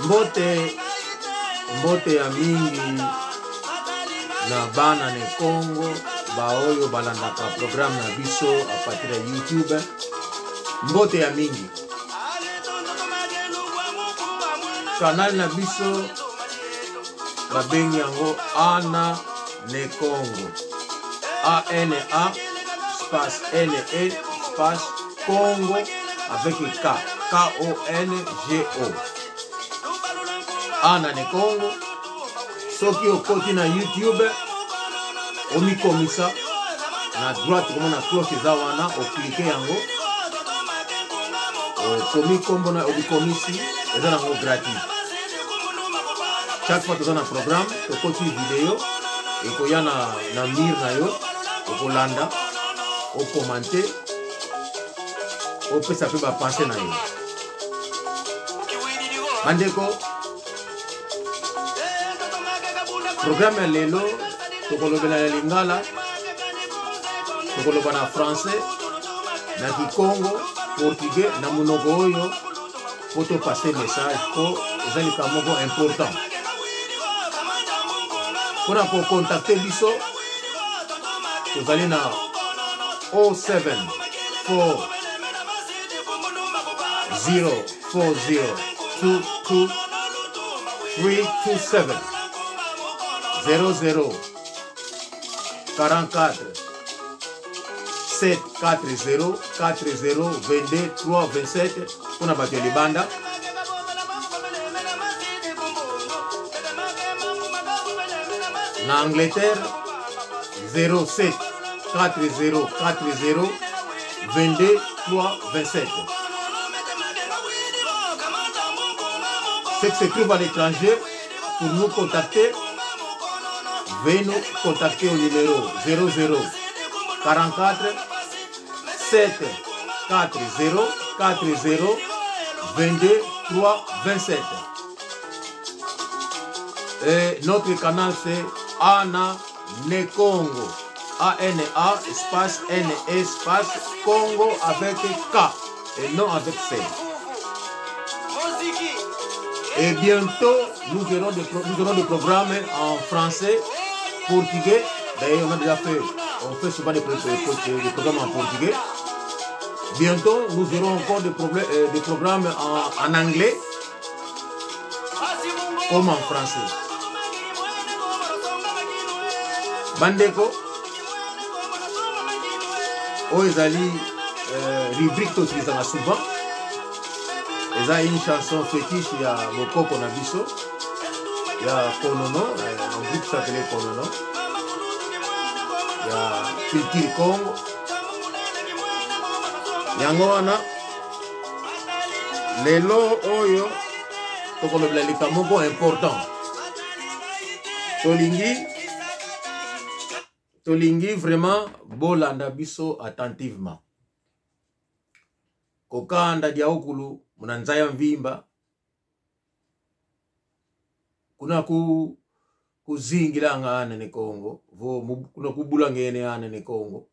Mbote, mbote ya mingi na bana ne Congo baoyo balandaka programme na biso a partir ya YouTube. Mbote ya mingi. Canal na biso babengi yango Ana ne Congo. A N A space N E space Congo avec K K O N G O. Ana ne Congo. Soki okoti na YouTube omikomisa na droite komona cloche eza wana oklike yango okomi nkombo na obikomisi eza nango gratuit chaque fois toza na programme tokoti video ekoya na, na mire na yo okolanda okomante opesa mpe bapense na yo bandeko programme ya lelo tokolobela ya lingala tokoloba na français na kikongo portugais na monoko oyo mpo topase message mpo eza likambo moko important mpo na kokontakte biso tozali na 07 4 0 4 0 2 2 3 2 7 0 0 44 7 4 0 4 0 22 3 27 mpo na bato ya libanda na Angleterre 07 4 0 4 0 22 3 27 Ceux qui se trouvent à l'étranger, pour nous contacter, veuillez nous contacter au numéro 00 44 7 4 0 4 0 22 3 27. Et notre canal c'est Ana Nekongo. A-N-A espace N espace Congo avec K et non avec C. Et bientôt, nous aurons des, nous aurons des programmes en français, portugais. D'ailleurs, on a déjà fait, on fait souvent des, des, des programmes en portugais. Bientôt, nous aurons encore des, problèmes, des programmes en, en anglais comme en français. Bandeko, oyo ezali euh, rubrique toutilisaka souvent eza une chanson fétiche ya bokoko na biso ya konono euh, un groupe s'appelait konono ya culture congo yango wana lelo oyo tokolobela likambo moko important tolingi tolingi vraiment bolanda biso attentivement kokanda diaokulu muna nzaya mvimba kuna ku kuzingilanga ana ne Kongo vo kuna kubula ngene ana ne Kongo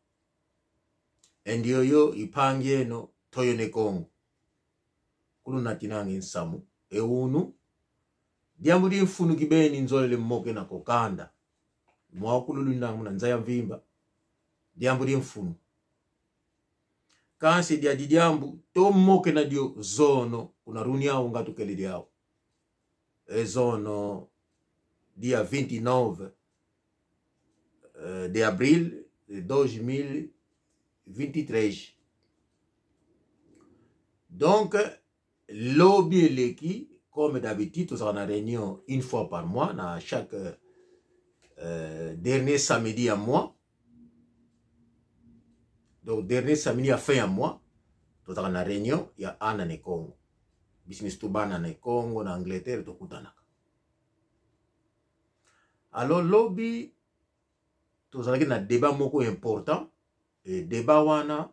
endiyoyo ipangi eno toyo ne Kongo kunu natinanga ensamu ewunu diambu di mfunu kibeni nzolele mmoke na kokanda mwakululu ndanga muna nzaya mvimba diambu di mfunu kansi dia didiambu to moke na dio zono kuna runi ao nga tukeli diao e zono dia 29 de abril de 2023 donc lobi eleki comme d'habitude tozalaka na réunion une fois par mois na chaque euh, dernier samedi ya mois donc dernier samedi ya fin ya mois tozalaka na réunion ya ana ne congo biso nyonso tobana na congo na angleterre tokutanaka alors lobi tozalaki na débat moko important e débat wana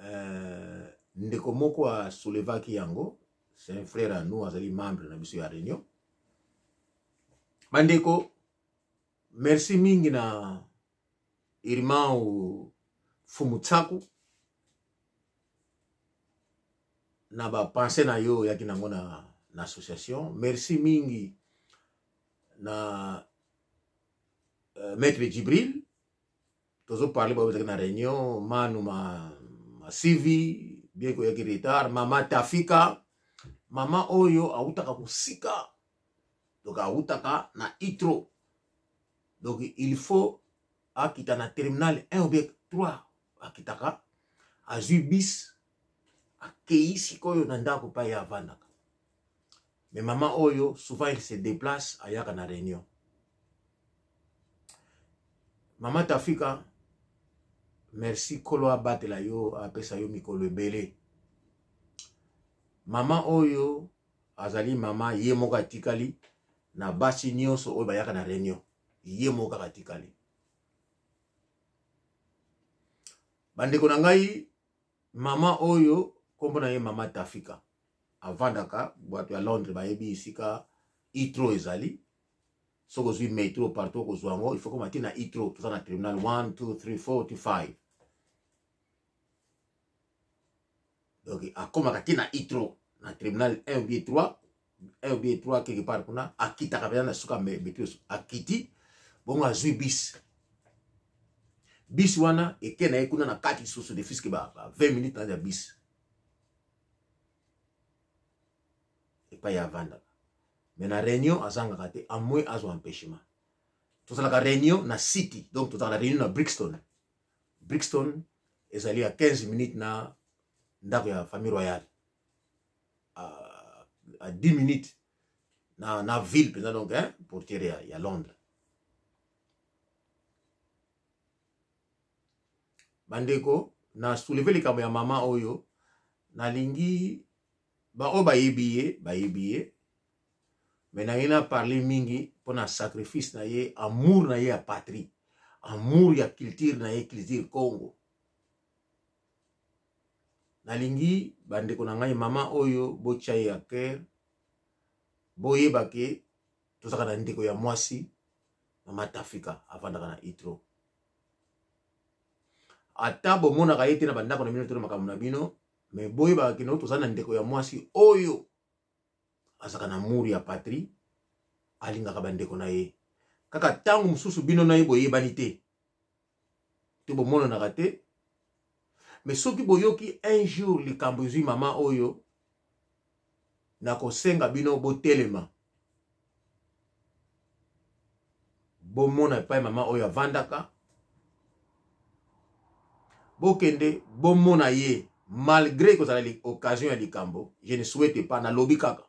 euh, ndeko moko asoulevaki yango c'est un frère à nous azali membre na biso ya réunion bandeko merci mingi na irmão fumutsaku na bapense na yo oyaki nango na na association. Merci mingi na Maître Djibril, tozo parler ba na réunion Manu ma Masivi, bien koyaki retard, Mama Tafika, mama oyo awutaka kosika, donc awutaka na Itro, donc il faut akita na terminal 1 ou bien 3, akitaka azwi bis akei sikoyo na ndako pa ye avandaka. Mais mama oyo souvent il se déplace, ayaka na réunion. Mama Tafika, merci, kolo abatela yo, apesa yo mikolo ebele. Mama oyo azali mama ye moko atikali na basi nyonso oyo bayaka na réunion, ye moko kaka atikali. Bandeko na ngai, mama oyo kombo na ye Mama Tafika, avandaka bato ya Londres bayebi esika Heathrow ezali. Soki ozwi metro partout okozwa yango, il faut koma ti na Heathrow. Toza na terminal 1, 2, 3, 4 to 5, donc akomaka ti na Heathrow na terminal 1 ou bien 3, 1 ou bien 3 quelque part kuna, akitaka mpenza na suka metro, akiti bongo azwi bis. Bis wana eke na ye kuna na kati lisusu de fiske ba 20 minutes na ya bis epai ya avandaka. Mais na réunion azangaka te, à moins azwa empêchement. Tozalaka réunion na city, donc tozalaka na réunion na Brixton. Brixton ezali ya 15 minutes na ndako ya famille royale, à 10 minutes na ville mpenza, donc hein, portière ya Londres. Bandeko, na soulever likambo ya mama oyo, nalingi baoyo bayebi ye bayebi ye, mais naye na parler mingi mpona sacrifice na ye, amour na ye ya patrie, amour ya culture na ye, culture Congo. Nalingi bandeko na ngai, mama oyo botya ye ya cœur, boyeba ke tozalaka na ndeko ya mwasi, Mama Tafika, avandaka na Heathrow. Ata bomonaka ye te na bandako na bino to na makambo na bino, mais boyebaka kino toza na ndeko ya mwasi oyo azalaka na amour ya patrie, alingaka bandeko na ye. Kaka ntango mosusu bino na ye boyebani te to bomonanaka te, mais soki boyoki un jour likambo ezwi mama oyo, nakosenga bino botelema, bomona epai mama oyo avandaka, bokende bomona ye, malgré kozala occasion ya likambo. Je ne souhaite pas, nalobi kaka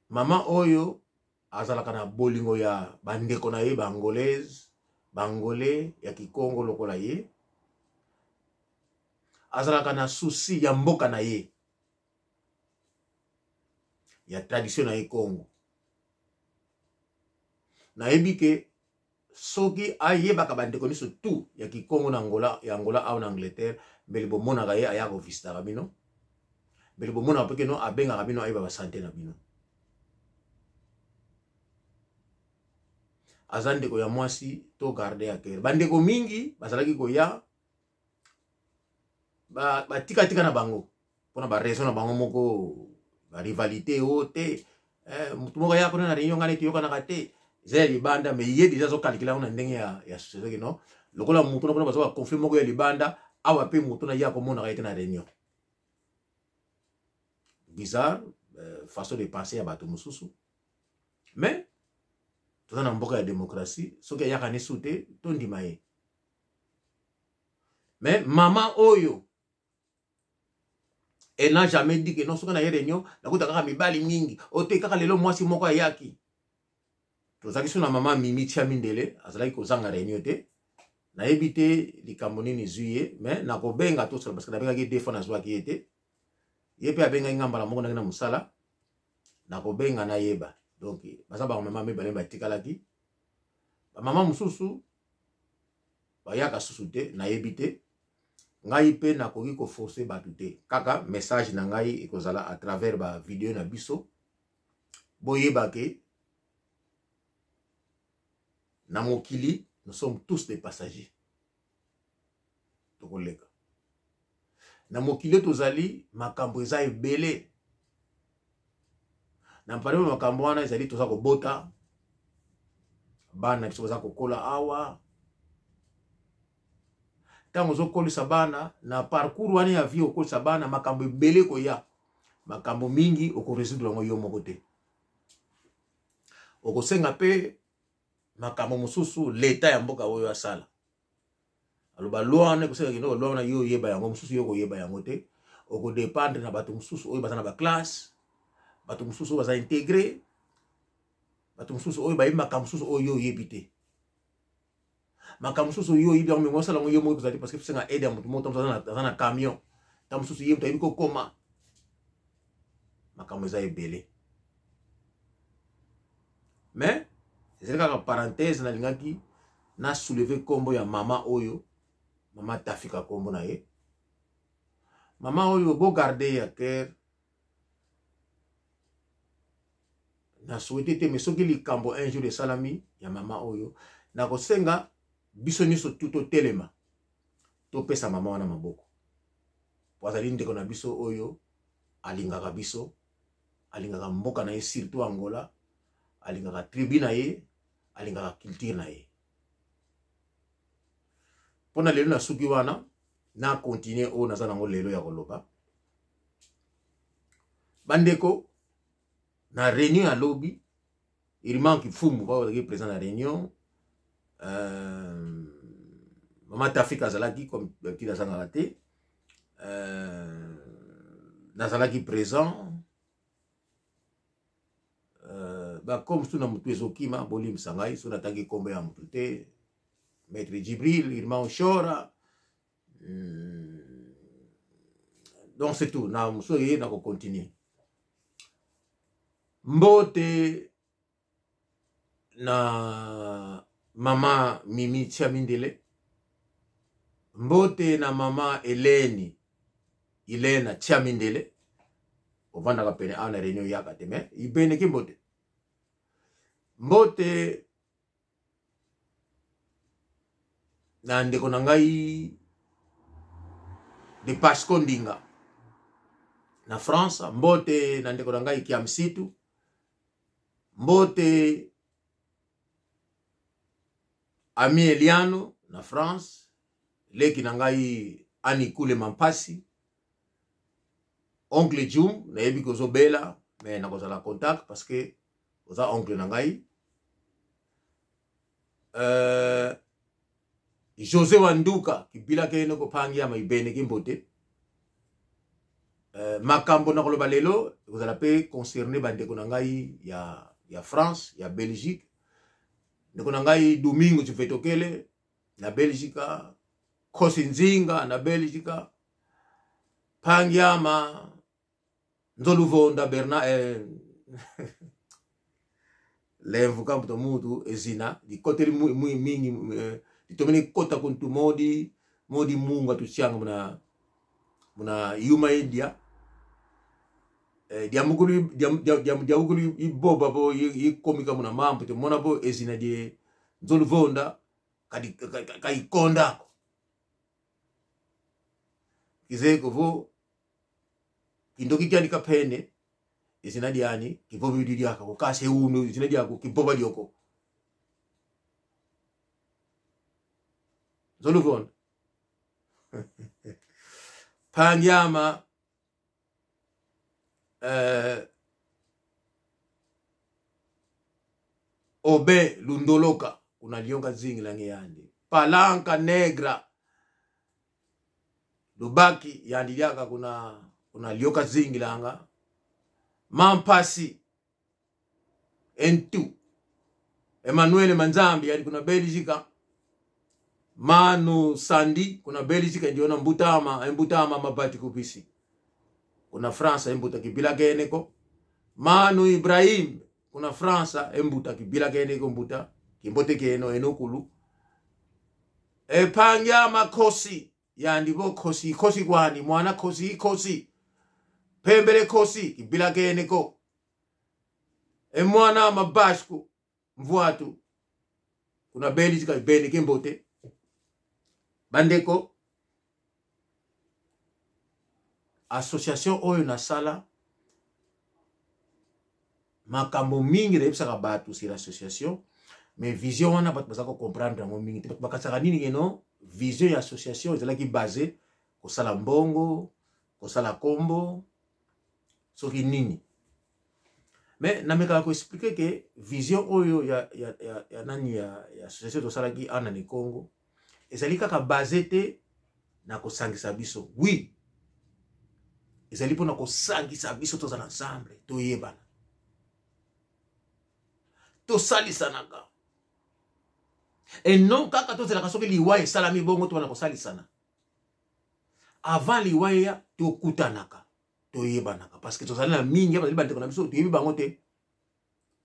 mama oyo azalaka na bolingo ya bandeko na ye baangolaise, baangolais ya kikongo lokola ye, azalaka na souci ya mboka na ye, ya tradition na ye Congo. Nayebi ke soki ayebaka bandeko nyonso tout ya kikongo na Angola, ya Angola awa na Angleterre, mbele bomonaka ye aya kovisitaka bino, mbele bomonaka mpe keno abengaka bino ayeba basante na bino. Aza ndeko ya mwasi to garde ya cœur. Bandeko mingi bazalaki koya batikatika na bango mpona baraison na bango moko, barivalité o te, motu moko aya kuna na réunion ngai neti yokanaka te, eza ya libanda, mais ye deja azokalikila yango na ndenge ya société kino lokola motu na kuna baza baconflit moko ya libanda awa mpe motu na ye akomonaka ye te na réunion. Bizarre façon de penser ya bato mosusu, mais toza na mboka ya démocratie, soki ayaka nesu te tondima ye. Mais mama oyo, elle n'a jamais dit que non, soki na ye réunion nakuta kaka mibali mingi o te, kaka lelo mwasi moko ayaki. Tozalaki so na mama Mimi Tia Mindele, azalaki kozanga réunion te. Nayebi te likambo nini ezwi ye, mais nakobenga tosala, parce que nabengaki deux fois, nazwaki ye te. Ye mpe abengaki nga mbala moko ndenge na mosala, nakobenga nayeba. Donc baza bamama mibale batikalaki, bamama mosusu bayaka susu te, nayebi te. Ngai mpe nakoki koforce bato te, kaka message na ngai ekozala à travers ba video na biso. Boyeba ke na mokili nous sommes tous des passagers, tokoleka na mokili oyo tozali, makambo eza ebele. Na parmi makambo wana ezali toza kobota bana biso baza kokola awa. Ntango ozokolisa bana na parcours wana ya vie, okolisa bana, makambo ebele koya, makambo mingi okoresoudre yango yo moko te. Okosenga mpe makambo mosusu leta ya mboka oyo asala, aloba loi wana ekosenga kende loi wana, yo oyeba yango, mosusu yo okoyeba yango te. Okodépendre na bato mosusu oyo baza na baklasse, bato mosusu oyo baza intégré, bato mosusu oyo bayebi makambo mosusu oyo yo oyebi te. Makambo mosusu oyo oyebi yango, mingi osala yango yo moko kozali, parce que tosenga aide ya moto moko aza na camion, ta mosusu ye moto ayebi kokoma. Makambo eza ebele, mais ezali kaka parenthèse. Nalingaki na soulever nkombo ya mama oyo, mama Tafika nkombo na ye. Mama oyo bogarde ya cœur, na souhaite te, mais soki likambo un jour esalami ya mama oyo, nakosenga biso nyonso tu totelema, topesa mama wana maboko, po azali ndeko na biso oyo alingaka biso, alingaka mboka na ye, surtout Angola, alingaka tribu na ye, alingaka culture na ye. Mpo na lelo nasuki wana, na continue oyo naza nango lelo ya koloba. Bandeko, na réunion ya lobi, Irman Kifumu bazalaki présent na réunion, mama Tafika azalaki comme d'habitude, azangaka te, nazalaki présent, bakomi mosusu na motu ezokima, bolimbisa ngai so natangi nkombo ya motu te, maître Djibril, Irman Oshora, donc c'est tout. Na mosusu eye na kocontinue. Mbote na mama Mimi Tsiamindele, mbote na mama Eleni Ilena Tsiamindele, ovandaka pene awa na réunion, yaka te, mais ibeneki mbote. Mbote na ndeko na ngai de Pasco Ndinga na France, mbote na ndeko na ngai Kiamsitu, mbote Ami Eliano na France, leki na ngai Ani Kule Mampasi, oncle Jum, nayebi kozobela, mais nakozala contact parce que oza oncle na ngai. José Wanduka kibila kene kopangiama ibene kimbote. Makambo na koloba lelo ekozala mpe concerne bandeko na ngai ya France, ya Belgique, ndeko na ngai Domingo Civetokele na Belgique, Kosi Nzinga na Belgique, Pangiama Nzoluvonda Bernard, lemvu kambuto mutu ezina likoteli mingi, litomeni kota kuntu modi modi munga tusianga muna yuma idia, diamukulu diamukulu iboba bo ikomika muna mambo te mona bo ezina die Nzoluvonda kadi kaikondako kizeko vo kindoki kyani kapene izina lyani kibobi lyaka kukase uno izina lyako kiboba lyoko Nzoluvonda Pangyama, Obe Lundoloka kuna lionga zingi lange yandi Palanka Negra Lubaki yandi lyaka kuna lioka zingi langa Mampasi Entu Emmanuel Manzambi yandi kuna Belgique, Manu Sandi kuna Belgique, ndiona Mbutama Mbutama mabati kupisi kuna France, embuta kibila keneko Manu Ibrahim kuna France, embuta kibila keneko mbuta kimbote keno enokulu epangya makosi yandi bo kosi kosi kwani mwana kosi kosi pembele kosi kibila keneko emwana mabashku mvwatu kuna Belgique beni kimbote. Bandeko, association oyo nasala Makambo mingi nayebisaka bato sur association, mais vision wana bato baza kocomprendre yango mingi te. Bato bakanisaka nini keno vision ya association ezalaki base kosala mbongo, kosala kombo, soki nini. Mais namekaka koexplike ke vision oyo ya, ya, ya, ya nani ya, ya association tosalaki ana ne Congo ezali kaka base te na kosangisa biso. Oui, ezali mpona kosangisa biso, tozala ensemble, toyebana, tosalisanaka, et non kaka tozelaka soki liwa esalami bongo tobana kosalisana. Avant liwa eya, tokutanaka, toyebanaka, parce que tozali na mingi bazali bandeko na biso, toyebi bango te,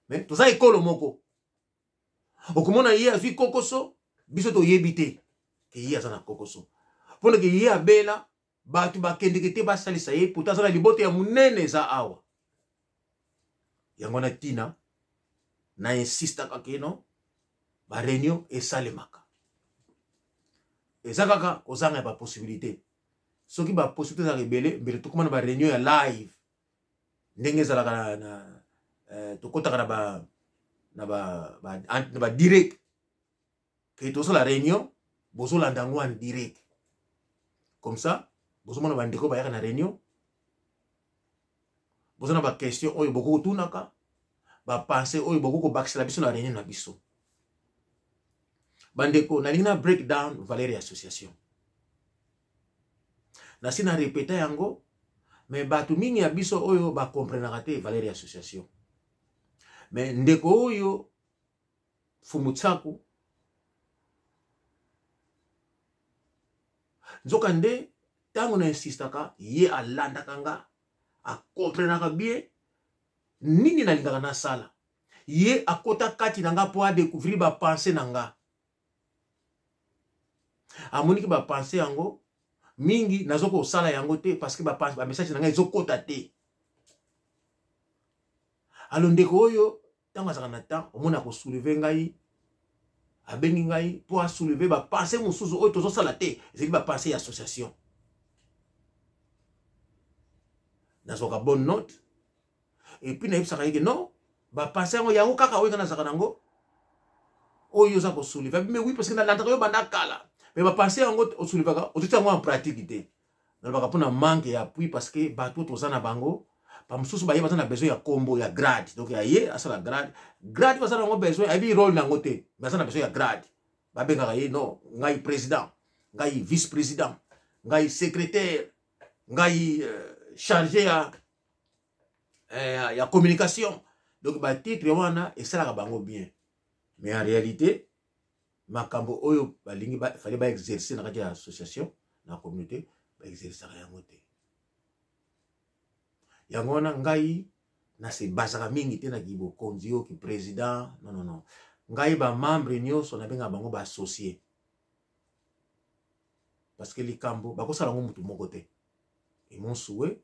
mais toza ekolo moko. Okomona ye azwi kokoso, biso toyebi te ke ye aza na kokoso, mpona ke ye abela, bato bakendeke te basalisa ye, poto aza na libota ya monene eza awa. Yango wana ntina na insistaka keno bareunion esalemaka. Eza kaka kozanga ya bapossibilité. Soki bapossibilité ezalaka ebele, mbele tokóma na bareunion ya live ndenge ezalaka na, na tokɔtaka na ba na ba, ba, na ba direct ke tosala réunion, bozolanda yango en direct. Comme ça bozomona bandeko bayaka na réunion, boza na baquestion oyo bokoki kotunaka, bapense oyo bokoki kobakisela biso na réunion na biso. Bandeko, nalingi na break down valeur ya association. Nasi na repeta yango, me bato mingi ya biso oyo bakomprenaka te valeur ya association. Me ndeko oyo Fumutsaku, nzoka nde ntango na insistaka, ye alandaka nga, akomprenaka bien nini nalingaka nasala. Ye akota kati na nga mpo adécouvrir bapense na nga. Amoniki bapense yango mingi nazo kosala yango te, parce que bamessage na ngai ezokota te. Alo ndeko oyo, ntango azalaka na temps, omoni akosouleve ngai, abengi ngai mpo asouleve bapense mosusu oyo tozosala te, ezali bapense ya association. Nazwaka bonne note, et puis nayebisaka ye ke non, bapense yango, yango kaka oyo nga nazalaka nango, oyo oza kosouleve. Mais oui, parce que nalandaka yo banda kala, mais bapense yango osoulevaka, ozotia yango en pratique te. Nalobaka mpona manque ya appui, parce que bato toza na bango, bamosusu baye baza na besoin ya kombo ya grade. Donc ya ye asala grade, grade baza nango besoin, ayebi role nango te, mais aza na besoin ya grade. Babengaka ye non, ngai président, ngai vice président, ngai secrétaire, ngai chargé ya communication. Donc batitre wana esalaka bango bien, mais en réalité makambo oyo balingi ba, fallait baexercer na kati ya association, na communauté, baexerçaka yango te. Yango wana ngai nase bazaka mingi te na kibokonzi oyo ki président. Non, non, non, ngai bamembre nyonso nabengaka bango baassocié, parce que likambo bakosala yango mutu moko te. Et mon souhait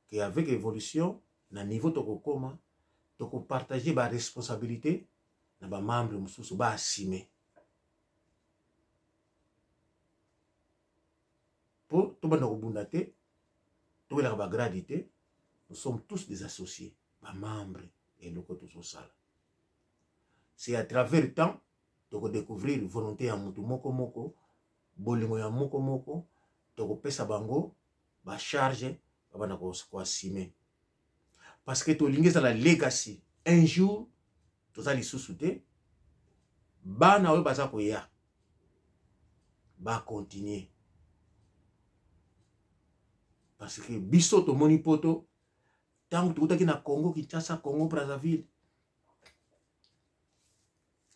que avec évolution na niveau tokokoma, tokopartage baresponsabilité na bamembre mosusu, baasime mpo tobanda kobunda te, towelaka bagrade te. Nous sommes tous des associés, bamembre. Eloko tozosala, c'est à travers temps tokodécouvrir volonté ya motu moko moko, bolingo ya moko moko, tokopesa bango bacharge, babanda koassume, parce que tolingi ezala legacy. Un jour toza lisusu te, bana oyo baza koya bakontinue, parce que biso tomoni poto ntango tokutaki na Congo Kinshasa, Congo Brazzaville.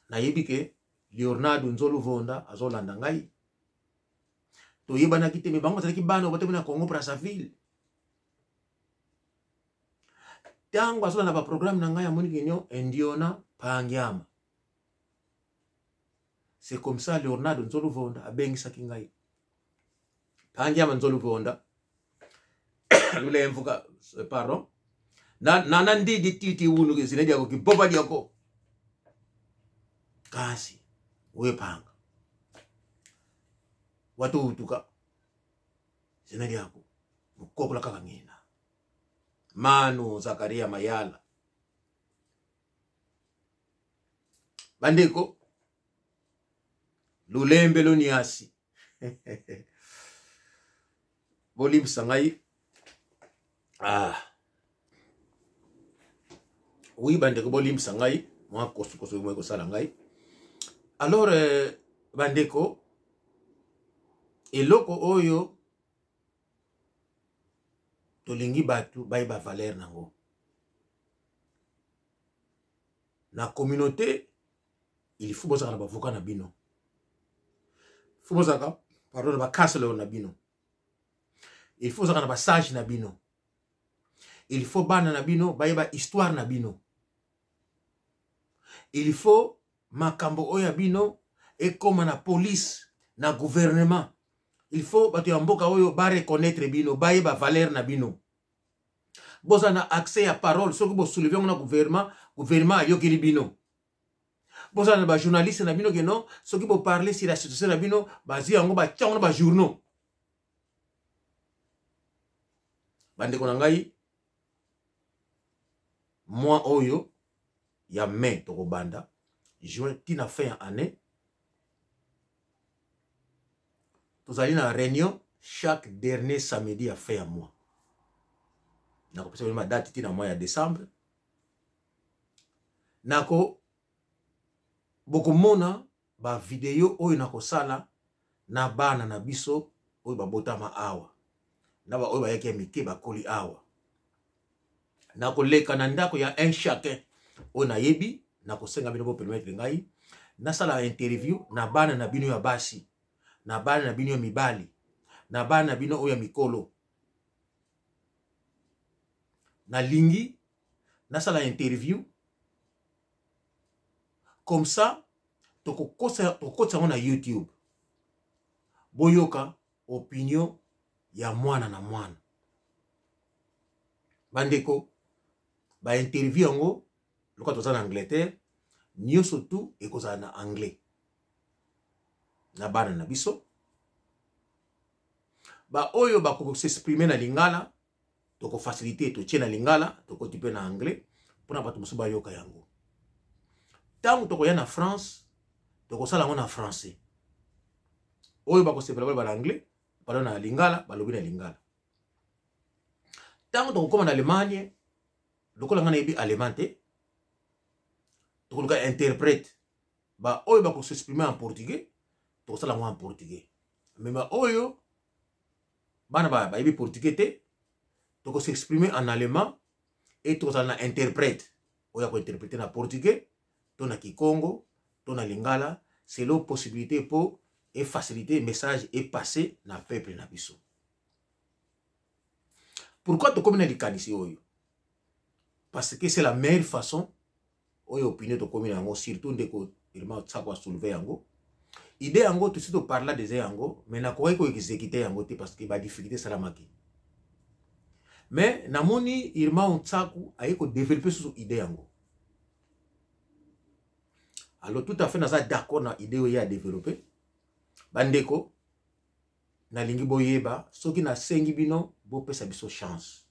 Nayebi ke Leonardo Nzoluvonda azolanda ngai, toyebanaki te, me bango bazalaki bana oyo batami na Congo Brazzaville. Ntango azolanda baprogramme na ngai, amoni kinio endiona pangiama. C'est comme ça Leonardo Nzoluvonda abengisaki ngai pangiama Nzoluvonda lulemvuka, pardon, nana ndidi titi wunu zina lyako kiboba lyako kasi wepanga watuutuka zina lyako mukokola kaka ngina manu Zakaria Mayala. Bandeko, lulembe loniasi. Bolimbisa ngai. Ah. Oui, bandeko, bolimbisa ngai. Mwa kosukosu moi kosala ngai. Alors, bandeko, eloko oyo tolingi bato bayeba valeur nango na communauté, il faut bozalaka na bavocat na bino, faut bozalaka, pardon, na bacounselor na bino, il faut bozalaka na basage na bino, il faut bana na bino bayeba histoire na bino, il faut makambo oyo ya bino ekóma na police, na gouvernement, il faut bato ya mboka oyo bareconnaître bino, bayeba valeur na bino, bozala na accès ya parole. Soki bosoulever yango na gouvernement, gouvernement ayokeli bino. Bozala na bajournaliste na bino, keno soki boparle sur la situation na bino, bazwi yango, batia yango na bajournaux. Bandeko na ngai, mois oyo ya mai, tokobanda juin ntina fin ya année, tozali na réunion chaque dernier samedi ya fin ya mois. Nakopesa bino badate ntina mois ya décembre. Nako bokomona bavideo oyo nakosala na bana na biso oyo babotama awa, na baoyo bayaki ya mike, bakoli awa. Nakoleka na ndako ya un chacun oyo nayebi. Nakosenga bino bopermettre ngai nasala interview na bana na bino ya basi, na bana na bino ya mibali, na bana na bino oyo ya mikolo. Nalingi nasala interview comme ça, tokokotisa yango na YouTube, boyoka opinion ya mwana na mwana. Bandeko, bainterview yango, lokola toza na Angleterre, nyonso tu ekozala na anglais na bana na biso. Baoyo bakosexprime na lingala, tokofacilite, totie na lingala, tokoti mpe na anglais mpona bato mosusu bayoka yango. Ntango tokoya na France, tokosala yango na français. Oyo bakosepela baloba na anglais, baloba na lingala, balobi na lingala. Ntango tokokóma na Allemagne, lokola ngai nayebi allemand te, tokoluka interprète. Baoyo bakosexprime en portugais, tokosala yango en portugais. Mais baoyo bana bayebi portugais te, tokosexprime en allemand e tokozala na interprète oyo akointerprete na portugais to na kikongo to na lingala, selon possibilité, mpo efacilité message epasse na peuple na biso. Pourquoi tokomi na likanisi oyo? Parce que c'est la meilleure façon oyo opinion tokomi na yango, surtout ndeko Irma Tsako asoulever yango, idée yango. Tosi toparla déjà yango, mais nakokaki koexécute yango te parce que badifficulté esalamaki. Mais namoni Irma Tsaku aye kodéveloppe susu idée yango. Alors, tout à fait, naza d'accord na idée oyo ye adéveloppe. Bandeko, nalingi boyeba, soki nasengi bino bopesa biso chance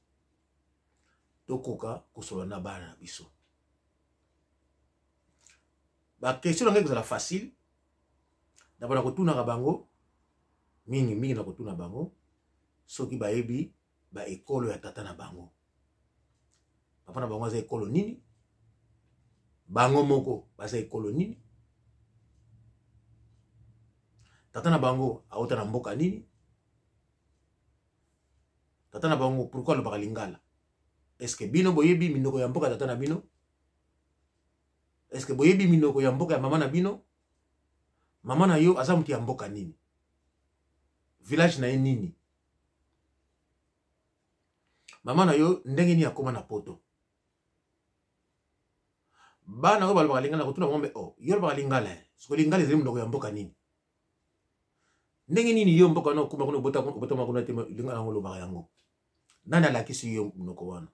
tokoka kosolola na bana na biso, baquestion na ngai ekozala facile. D'abord, nakotunaka bango mingi mingi, nakotuna bango soki bayebi baekolo ya tata na bango, papa na bango aza ekolo nini, bango moko baza ekolo nini, tata na bango auta na mboka nini, tata na bango pourquoi alobaka lingala. Est-ce bino boyebi minoko ya mboka tata na bino? Est-ce boyebi minoko ya mboka ya mama na bino? Mama na yo aza moto ya mboka nini? Village na ye nini? Mama na yo ndenge nini akóma na poto? Bana oyo balobaka lingala, kotuna bango: mais oh, yo olobaka lingala, siko lingala ezali monoko ya mboka nini? Ndenge nini yo mboka wana okóma kuna, obotama kuna te, lingala yango olobaka yango, nani alakisi yo monoko wana?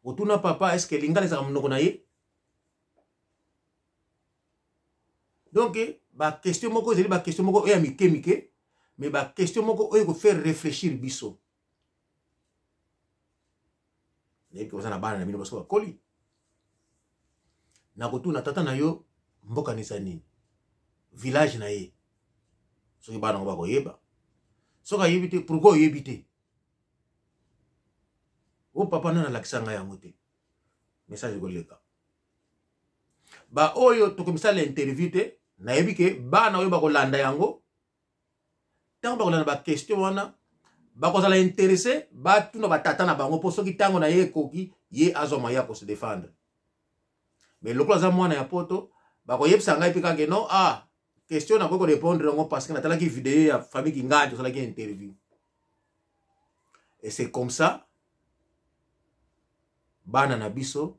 Otuna papa, est-ce lingala ezalaka monoko na ye? Donc baquestion moko ezali baquestion moko oyo ya mike mike, mais baquestion moko oyo ekofaire réfléchir biso. Nayebi koza na bana na bino baso bakoli, nakotuna tata na yo. Mboka na eza nini? Village na ye. Soki bana yango bakoyeba. Soki ayebi te, pourquoi oyebi te? O papa nani alakisa ngai yango te? Message ekoleka. Baoyo tokomisala interview te, nayebi ke bana oyo bakolanda yango, ntango bakolanda baquestion wana, bakozala interesse batuna batata na bango, mpo soki ntango na ye ekoki, ye azwa moyen ya kose défendre. Mais lokola aza mwana ya poto, bakoyebisa ngai mpe kaka no, ah, question nakoki korépondre yango parce que natalaki video ya famille Kingandi, osalaki interview. Et c'est comme ça bana na biso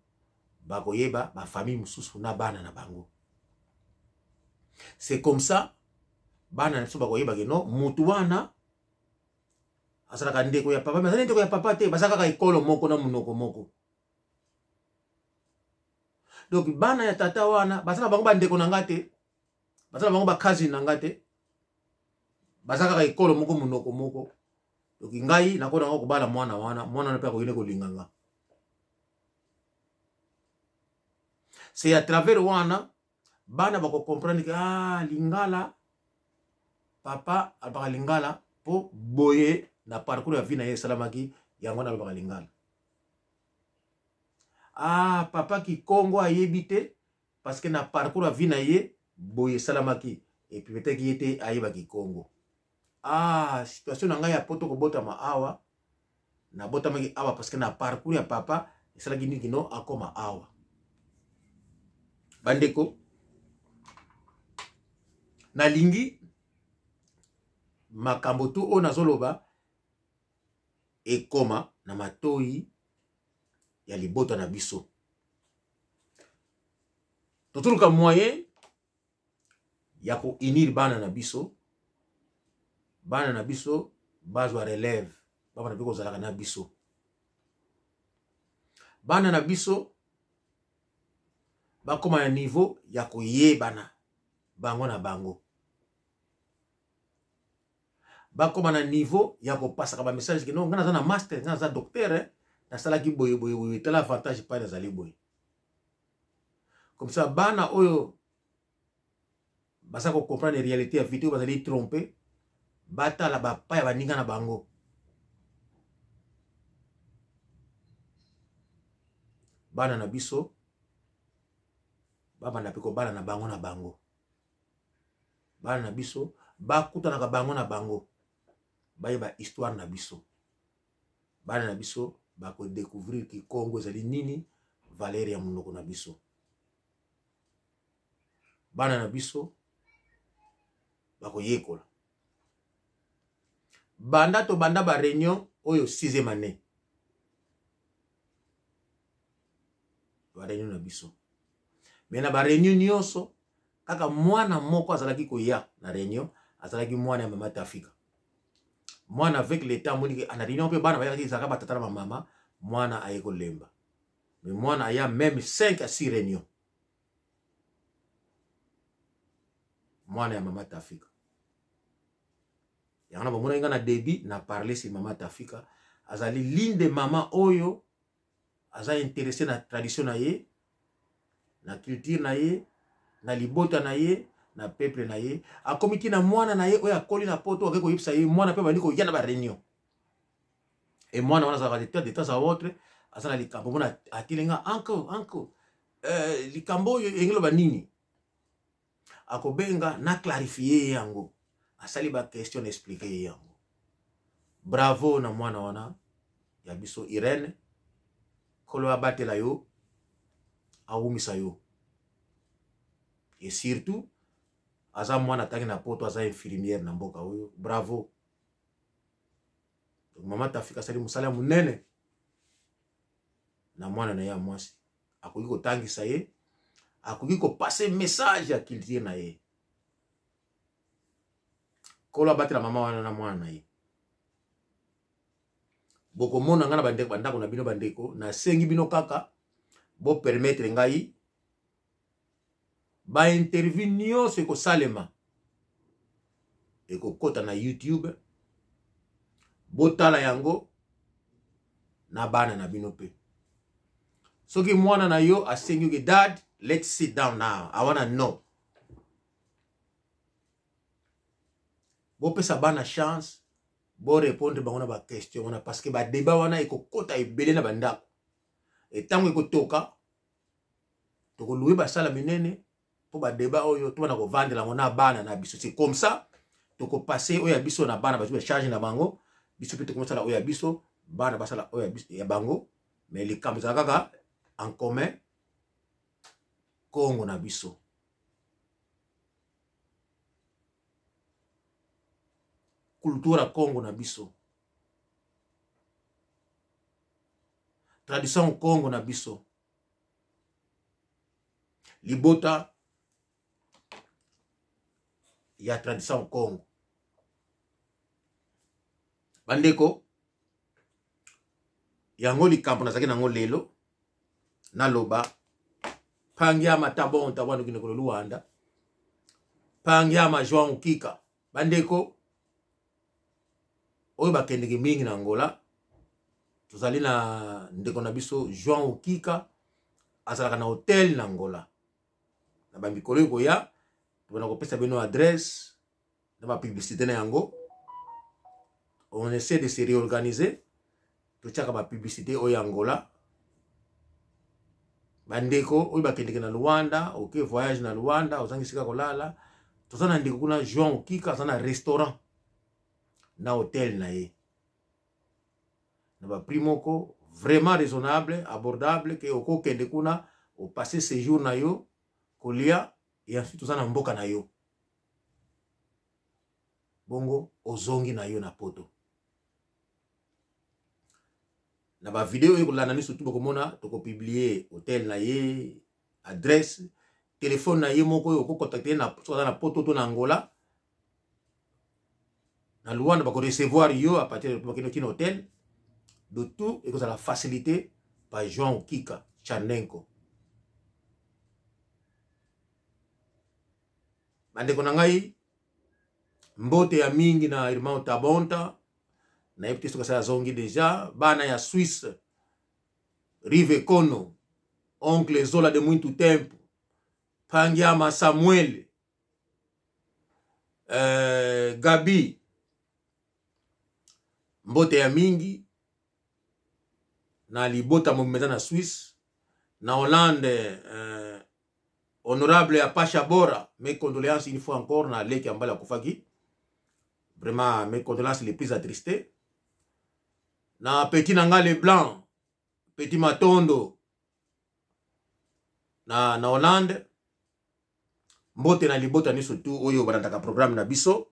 bakoyeba bafamille mosusu na bana na bango. C'est comme ça bana na biso bakoyeba ke no, mutu wana azalaka ndeko ya papa, mais azali ndeko ya papa te, baza kaka ekolo moko na monoko moko. Donc bana ya tata wana baza na bango bandeko na nga te, baza na bango bacousin na nga te, baza kaka ekolo moko, monoko moko. Donc ngai nakona ngo kobala mwana wana, mwana wana mpe akoki kolinga nga. C'est à travers wana bana bakocomprendre ke ah, lingala, papa alobaka lingala mpo boye na parcours ya vie na ye esalamaki yango wana alobaka lingala. Ah, papa kikongo ayebi te parce que na parcours ya vie na ye boye esalamaki, et puis peut-être ye te ayeba kikongo. Ah, situation na ngai ya poto kobotama awa, nabotamaki awa parce que na parcours ya papa esalaki nini kino akoma awa. Bandeko, nalingi makambo tu oyo nazoloba ekoma na matoi ya libota na biso. Totoluka moyen ya kounir bana na biso, bana na biso bazwa relève, babana mpe kozalaka na biso, bana na biso bakóma na niveau ya koyebana bango na bango, bakóma na niveau ya kopasaka bamessage ke no, ngai naza na master, ngai naza docteur, eh, nasalaki boye boye boye, tala avantage epai nazali boye. Comme ça bana oyo baza kocomprendre réalité ya vie te, oyo bazali trompe, batala bapa ya baninga na bango. Bana na biso babanda mpe kobala na bango na bango, bana na biso bakutanaka bango na bango, bayeba histoire na biso. Bana na biso bakodécouvrir kikongo ezali nini, valeur ya monoko na biso. Bana na biso bakoyekola. Banda tobanda ba réunion oyo 6e année, ba réunion na biso, mais na ba réunion nyonso kaka mwana moko azalaki koya na réunion, azalaki mwana ya mama Tafika. Mwana avec le temps amoniki na réunion mpe bana bayakaki, ezalaka batata na bamama, mwana aye kolemba. Mais mwana aya même 5 à 6 réunion, mwana ya mama Tafika. Yango na bamonaki nga na début na parler sur mama Tafika, azali l'une de mama oyo aza intéressé na tradition na ye, na culture na ye, na libota na ye, na peuple na ye. Akomi ti na mwana na ye oyo akoli na poto, ake koyebisa ye, mwana mpe bandi koya na baréunion. E mwana wana azalaka de temps à autre aza na likambo mona atilenga anko anko, likambo oyo elingi loba nini, akobenga na clarifie ye yango, asali baquestion na explike ye yango. Bravo na mwana wana ya biso Irene, Nkolo abatela yo, awumisa yo. Et surtout aza mwana atangi na poto, aza infirmière na mboka oyo. Bravo. Donc mama Tafika asali mosala ya monene na mwana na ye ya mwasi, akoki kotangisa ye, akoki kopase message ya culture na ye. Nkolo abatela mama wana na mwana na ye. Bokomona ngai na bandeko bandako na bino. Bandeko, nasengi bino kaka bopermettre ngai bainterview nyonso ekosalema ekokɔta na YouTube, botala yango na bana na bino. Mpe soki mwana na yo asengi oke dad, Let's sit down now. I wanna know. Bopesa bana chance bo répondre bango na ba question wana parce que ba débat wana ekokota ebele na bandako. Etango ekotoka tokoluwe basala minene mpo ba débat oyo tobanda kovandela yango na bana na biso. C'est comme ça tokopase oyo ya biso na bana bazwi bacharge na bango, biso mpe tokomosala oyo ya biso, bana basala oyo ya bango, mais likambo ezala kaka en commun Kongo na biso. Cultura Kongo na biso. Tradition Kongo na biso. Libota ya tradition Kongo. Bandeko, yango likambo nazalaki nango lelo naloba pangiama tabonta wana okende kolo luanda pangiama João Kika. Bandeko oyo bakendeke mingi na Angola, tozali na ndeko na biso João Kika, azalaka na hotel na Angola. Na bamikolo ekoya tobanda kopesa bino adresse na bapublicité na yango. On essaie de se réorganiser, totiaka bapublicité oyo ya Angola. Bandeko oyo bakendeke na Luanda, oke voyage na Luanda, ozangi esika kolala, toza na ndeko kuna João Okika, aza na restaurant na hotel na ye na baprix moko vraiment raisonnable, abordable, ke okokende kuna opasse séjour na yo kolia, et ensuite oza na mboka na yo, bongo ozongi na yo na poto. Na ba video oyo kolanda ni surtout bokomona tokopublie hotel na ye, adresse, telefone na ye moko oyo okocontacte na soki aza na poto to na Angola, na Luanda, bakorecevoir yo à partir de bakende kina hotel de tout, ekozala facilité par João Kika Chanenko. Bandeko na ngai, mbote ya mingi na Irmão Tabonta, nayebi te soki asala azongi deja. Bana ya Suisse, Rive Kono, oncle Zola de muito tempo, Pangiama Samuel, Gabi, mbote ya mingi na libota mobimba na Suisse, na Hollande, honorable ya Pasha Bora, mes condoléances une fois encore na leki ya mbala akufaki. Vraiment mes condoléances les plus attristées. Na petit nanga le blanc, petit Matondo na Hollande, mbote na libota nyonso tu oyo balandaka programme na biso.